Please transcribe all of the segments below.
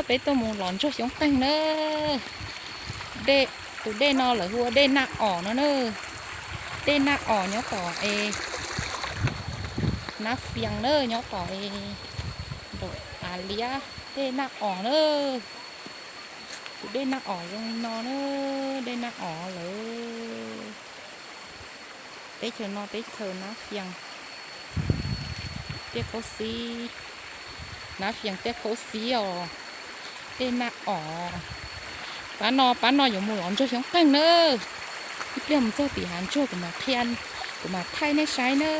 Peb tuaj mus lov ntsuag xyoob qeeg na. Dej, tus dej no lawv hu ua dej Naj Om no na. Dej Naj Om nyob tom es Nab Fias na, nyob tom es nraum Av Liab, dej Naj Om na. Tus dej Naj Om zoo li no na, dej Naj Om lawm. Teb chaws no teb chaws Nab Fias, Tiaj Khaub Xib, Nab Fias Tiaj Khaub Xib os. Dej Naj Om. Pab no, pab no yuav mus lov ntsuag xyoob qeeg na. Ib pliag mus txog tim hav ntsuag kuv mam qhia, kuv mam thaij nej saib na.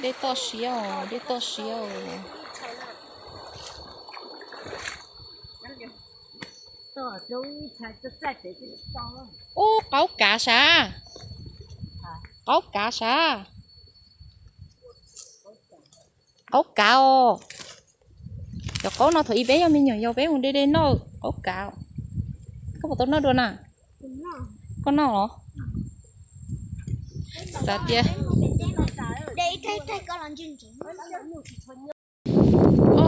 Dej toj siab os, dej toj siab os. Ub, qaub kav sav, qaub kav sav, qaub kav os. Cov qaub no thaum ub peb yog me nyuam yaus peb mus de de noj, qaub kav. Koj puas tau noj dua na? Koj noj los? Xav tias, o,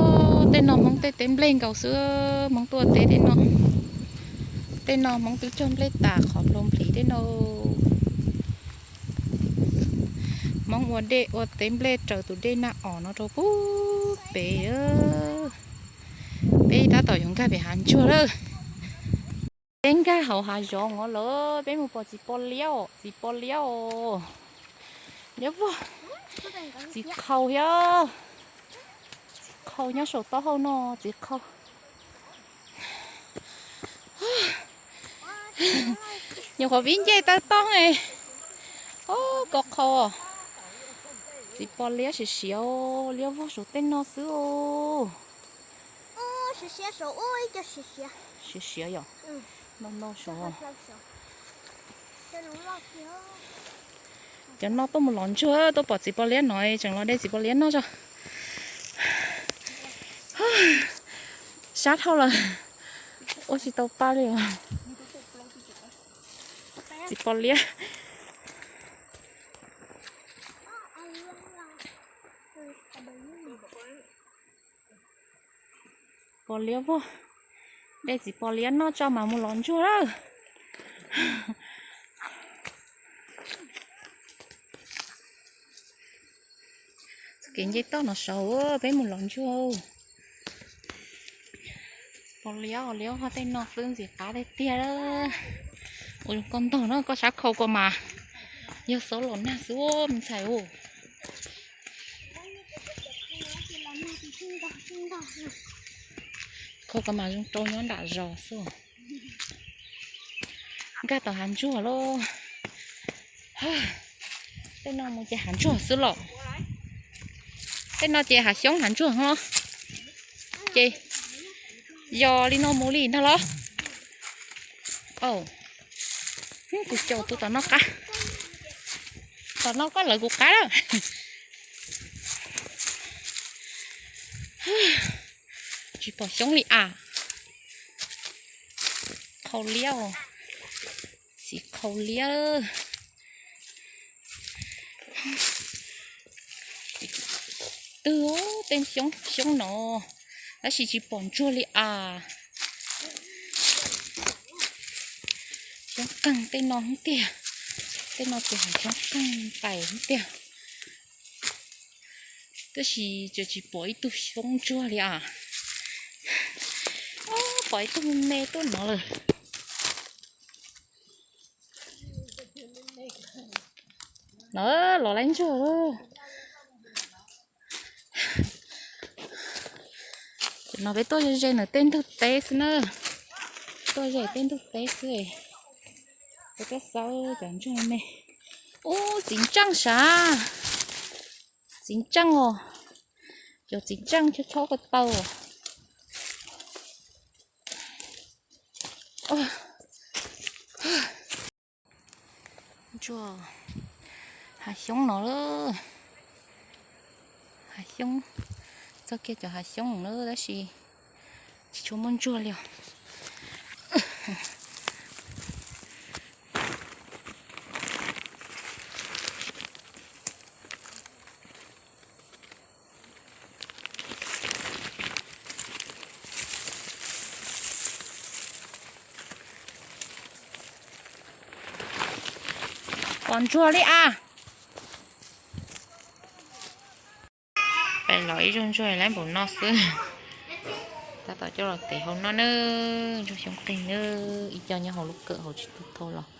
tej no Hmoob tej teb nplej nkaus xwb, Hmoob tuaj teb tej no. Tej no Hmoob twb cog nplej tas qhov nplua nplig tej no. Hmoob ua dej ua teb nplej raws tus dej Naj Om no rau pub pem. Peb tab tom yuav nkag pem hav ntsuag lawm. Peb nkag hauv hav zoov no lawm, peb mus pom txiv pos liab os, txiv pos liab os. Liab vog, txiv qhau thiab. Txiv qhau nyob saum taub hau no, txiv qhau. Nyuam qhuav vib ncej taw tooj, o, koj qhau. Txiv pos liab siav siav, liab vog saum tej no xwb os. Siav siav yom. No no saud. Cov no tuaj mus lov ntsuag, tuaj pom txiv pos liab no tseem los de txiv pos liab noj tso. Sab dhau lawm, ua tsis tau pa li os. Txiv pos liab. Pos liab vog, de txiv pos liab noj tso mas mus lov ntsuag lawm. Kev nce toj no saud, peb mus lov ntsuag. Pos liab, liab vog tej no xwb ntxim qab tiag tiag. Ua zoo koj ntog no, koj sab khau koj mas yog xob los nag xwb me ntxhais. Khau koj mas zoo rau nyob nram zos xwb. Nkag tom hav ntsuag lauj. Tej no mus ces hav ntsuag xwb los. Tej no ces hav xyoob hav ntsuag no. Ces yog li no mus li ntag los. Kuv caum tus tom no qab. Tom no koj lawv kuv qab lawm. Tsis pom xyoob li as. Qhau liab os. Txiv qhau liab. Twg tej xyoob xyoob no, tab sis tsis pom ntsuag li as. Xyoob qeeg tej no tiag. Tej no ces hav xyoob qeeg pais tiag. Tab sis tsis pom ib tug xyoob ntsuag li as. Pom ib tug me me tuaj no lawm. No los laib ntsuag lauj. No peb tuaj ze ntawm tej ntug teb xwb na. Tuaj ze tej ntug teb xwb. Peb tuaj xauj cov ntsuag me. Ub, txiv ntseej sav. Txiv ntseej os. Cov txiv ntseej chob chob ko taw. Ntsuag, hav xyoob no lawm. Hav xyoob, txog kiag cov hav xyoob lawm tab sis tsis tshua muaj ntsuag li os. Pom ntsuag li as. Pem los ib zaug ntsuag lawm npaum no xwb. Tab tom coj los tev hau noj na. Ntsuag xyoob qeeg na, ib co nyob hauv lub kawm hauv tsis tu thau los.